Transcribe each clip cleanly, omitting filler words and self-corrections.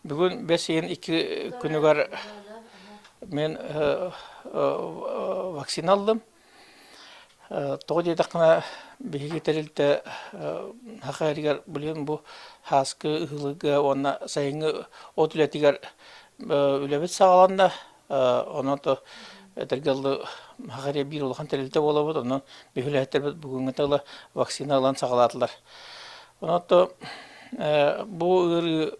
Бүгүн бэс ыйын 2 күнүгэр мен вакцина ыллым. Тоҕо диэтэххинэ, биһиги тэрилтэ Саха сиригэр билигин бу һааскы ыһыылыга уонна сайыҥҥы от үлэтигэр үлэбит саҕаланна. Онон то этэргэ дылы Саха сирэ биир улахан тэрилтэ буолабыт. Онон биһи үлэһиттэрбит бүгүҥҥүтэ ыла вакцина ылан саҕалаатылар. Онон то бу ыарыы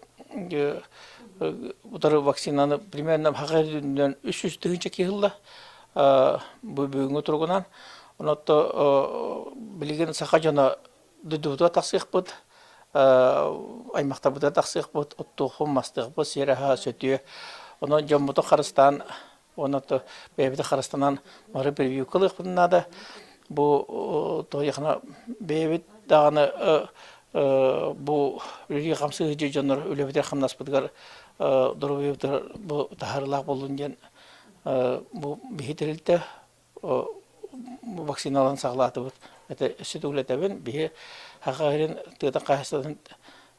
утары вакцинаны примерно Саха сирин 300 тыһыынча киһи ылла бу бүгүҥҥү туругунан. Онон билигин саха дьоно дойдубутугар тахсыахпыт, аймахтарбытыгар тахсыахпыт, оттуохпут, мастыахпыт, сиэр аһа сөтүө. Онон дьоммутун харыстаан уонна бэйэбитин харыстанан бары прививка ылыахпытын наада. Бу тоҕо бэйэбит даҕаны бу үлэлии-хамсыы сылдьар дьоннор үлэбитигэр-хамнаспытыгар доруобуйабытыгар бу таһаарыылаах буоллун диэн бу биһи тэрилтэ вакциналарын саҕалаатыбыт. Это өссө төгүл биһи Саха сирин тыатын хаһаайыстыбатын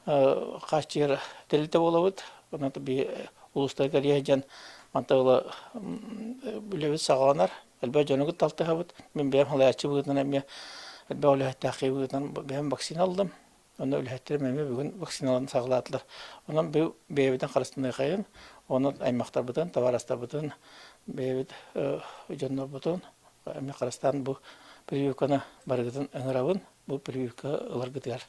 хааччыйар тэрилтэ буолабыт. Онон биһи улуустарга кэлиэ мантан ыла үлэбит саҕаланар. Элбэх дьону кытта алтыһабыт. Мин бэйэм салайааччы быһыытынан эмиэ элбэх үлэһиттээх киһи быһыытынан бэйэм вакцина ыллым. Онно үлэһиттэрим эмиэ бүгүн вакциналарын саҕалаатылар. Онон бу бэйэбитин харыстаныахайын, онон аймахтарбытын, табаарыстарбытын, бэйэбит дьоннорбутун эмиэ харыстаан бу прививканы барыгытын ыҥырабын, бу прививка ыларгытыгар.